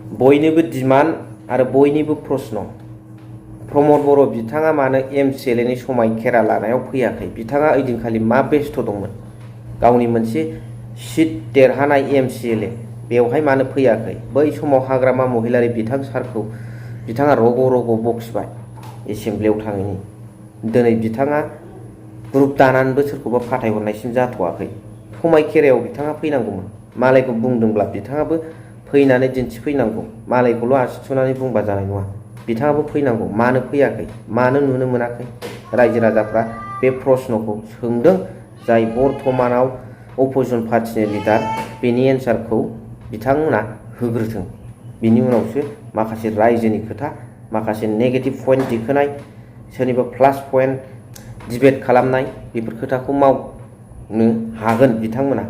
बयनिबो डिमान्ड आरो बयनिबो प्रश्न प्रमद बर' बिथाङा मानो MCLA नि समायखेरा लानायाव फैयाखै? बिथाङा ओइदिनखालि मा बेस्थ' दंमोन? गावनि मोनसे सिट देरहानाय MCLA बेवहाय मानो फैयाखै? बै समाव हाग्रामा महिलारि बिथां सारखौ बिथाङा रग' रग' बखिबाय एसेमब्लियाव थाङैनि। दिनै बिथाङा ग्रुप दानानैबो सोरखौबा फाथायहरनायसिम जाथ'वाखै। समायखेरायाव बिथाङा फैनांगौमोन। मालायखौ बुंदोंब्ला बिथाङाबो फैनानै दिन्थिफैनांगौ। मालायखौल' आसि थुनानै बुंबा जानाय नङा। बिथाङाबो फैनांगौ। मानो फैयाखै? मानो नुनो मोनाखै? रायजो राजाफ्रा बे प्रश्नखौ सोंदों। जाय बर्तमानाव अपोजिसन पार्टिनि लिडार बेनि एन्सारखौ बिथांमोना होग्रोथों। बिनि उनावसो माखासे रायजोनि खोथा, माखासे नेगेटिभ पइन्ट दिखोनाय, सोरनिबा प्लास पइन्ट डिबेट खालामनाय बेफोर खोथाखौ मावनो हागोन बिथांमोना।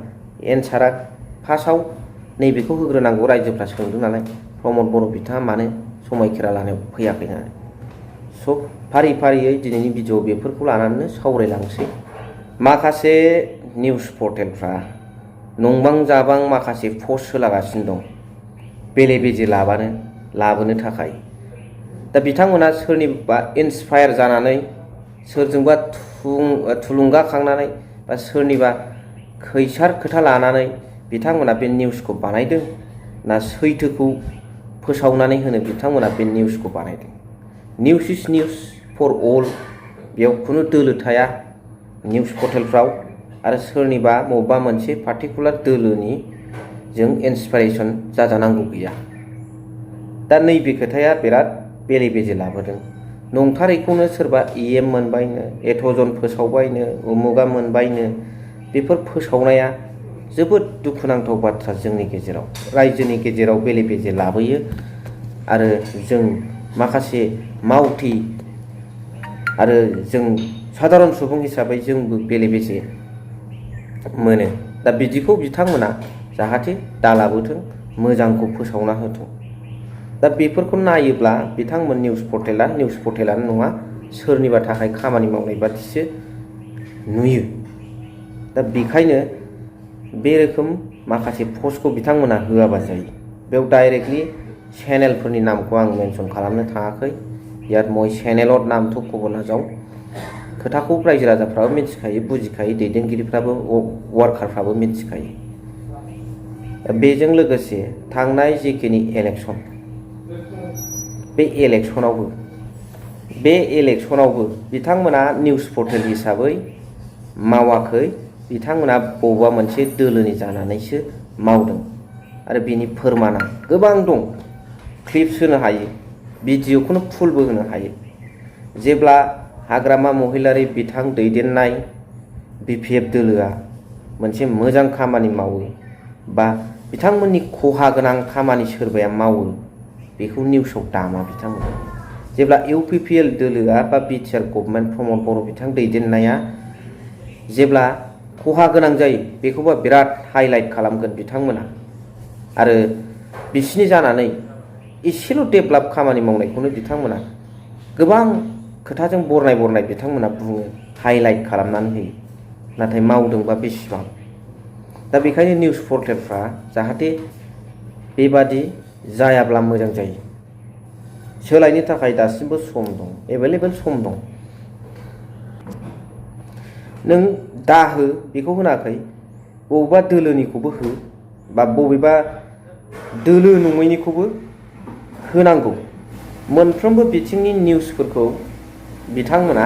एन्सारा फार्स्टआव नैबेखौ होग्रोनांगौ। रायजोफ्रा सोंदों नालाय प्रमद बर' बिथाङा मानो समायखेरा लानायाव फैयाखै होननानै। स' फारि फारियै दिनैनि भिडिअ बेफोरखौ लानानैनो सावरायलांसै। माखासे निउस पर्टेलफ्रा नंबां जाबां माखासे पस्ट होलागासिनो दं बेले बेजे लाबोनो थाखाय। दा बिथांमोना सोरनिबा इन्सपायार जानानै, सोरजोंबा थुलुंगाखांनानै बा सोरनिबा खैसार खोथा लानानै बिथांमोना बे निउसखौ बानायदों ना सैथोखौ फोसावनानै होनो बिथांमोना बे निउसखौ बानायदों। निउस इज निउस फर अल। बेयाव खुनु दोलो थाया निउस पर्टेलफ्राव। आरो सोरनिबा बबेबा मोनसे पार्टिकुलार दोलोनि जों इन्सपाइरेसन जाजानांगौ गैया। दा नैबे खोथाया बिराद बेले बेजे लाबोदों। नंथारैखौनो सोरबा EM मोनबायनो, एथ'जन फोसावबायनो, उमुगा मोनबायनो, बेफोर फोसावनाया जोबोद दुखुनांथाव बाथ्रा। जोंनि गेजेराव रायजोनि गेजेराव बेले बेजे लाबोयो। आरो जों माखासे मावथि आरो जों साधारन सुबुं हिसाबै जोंबो बेले बेजे मोनो। दा बिदिखौ बिथांमोना जाहाथे दालाबोथों, मोजांखौ फोसावना होथों। दा बेफोरखौ नायोब्ला बिथांमोन निउस पर्टेलानो नङा, सोरनिबा थाखाय खामानि मावनाय बादिसो नुयो। दा बेखायनो बे रोखोम माखासे पस्टखौ बिथांमोना होआबा जायो। बेयाव डाइरेक्टलि चेनेलफोरनि नामखौ आं मेनसन खालामनो थाङाखै। यार मैं चेनेलर नाम तो खबर ना जाओ। खोथाखौ रायजो राजाफ्राबो मिथिखायो, बुजिखायो, दैदेनगिरिफ्राबो वार्कारफ्राबो मिथिखायो। बेजों लोगोसे थांनाय जिखिनि इलेक्सन, बे इलेक्सनावबो बिथांमोना निउस पर्टेल हिसाबै मावाखै। बिथांमोना बबेबा मोनसे दोलोनि जानानैसो मावदों। आरो बेनि फोरमाना गोबां दं। क्लिप्स होनो हायो, भिडिअखौनो फुलबो होनो हायो। जेब्ला हाग्रामा महिलारि बिथां दैदेननाय BPF दोलोआ मोनसे मोजां खामानि मावो बा बिथांमोननि खहा गोनां खामानि सोरबाया मावो, बेखौ निउसाव दामा बिथांमोना। जेब्ला UPPL दोलोआ बा BTR गभर्नमेन्ट प्रमद बर' बिथां दैदेननाया जेब्ला खहा गोनां जायो, बेखौबा बिराद हाइलाइट खालामगोन बिथांमोना। आरो बिसिनि जानानै एसेल' डेभेलप खामानि मावनायखौनो बिथांमोना गोबां खोथाजों बरनाय बिथांमोना बुङो, हाइलाइट खालामनानै होयो। नाथाय मावदोंबा बेसेबां? दा बेखायनो निउस पर्टेलफ्रा जाहाथे बेबादि जायाब्ला मोजां जायो। सोलायनो थाखाय दासिमबो सम दं, एभेलेबेल सम दं। नों दा हो बेखौ होनाखै, बबेबा दोलोनिखौबो हो बा बबेबा दोलो नङैनिखौबो होनांगौ। मोनफ्रोमबो बिथिंनि निउसफोरखौ बिथांमोना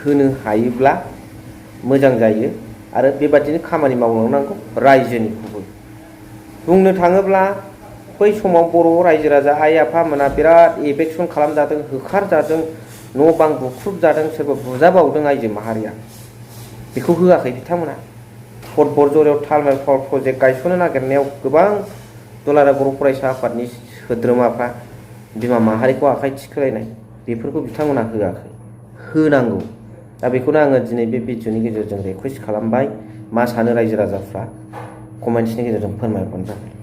होनो हायोब्ला मोजां जायो। आरो बेबादिनो खामानि मावलांनांगौ रायजोनिखौबो। बुंनो थाङोब्ला बै समाव बर' रायजो राजा आइ आफामोना बिराद एभेक्सन खालामजादों, होखारजादों, न' बां बुख्रुबजादों, सोरबा बुजाबावदों आइजो माहारिया। बेखौ होआखै बिथांमोना। फट बरजरायाव थार्मेल पावार प्रजेक्ट गायसननो नागिरनायाव गोबां दुलाराय बर' फरायसा आफादनि सोद्रोमाफ्रा बिमा माहारिखौ आखाइ थिखोलायनाय, बेफोरखौ बिथांमोना होआखै। होनांगौ। दा बेखौनो आङो दिनै बे भिडिअनि गेजेरजों रिकुवेस्ट खालामबाय। मा सानो रायजो राजाफ्रा कमेन्ट्सनि गेजेरजों फोरमायहरबानो जाबाय।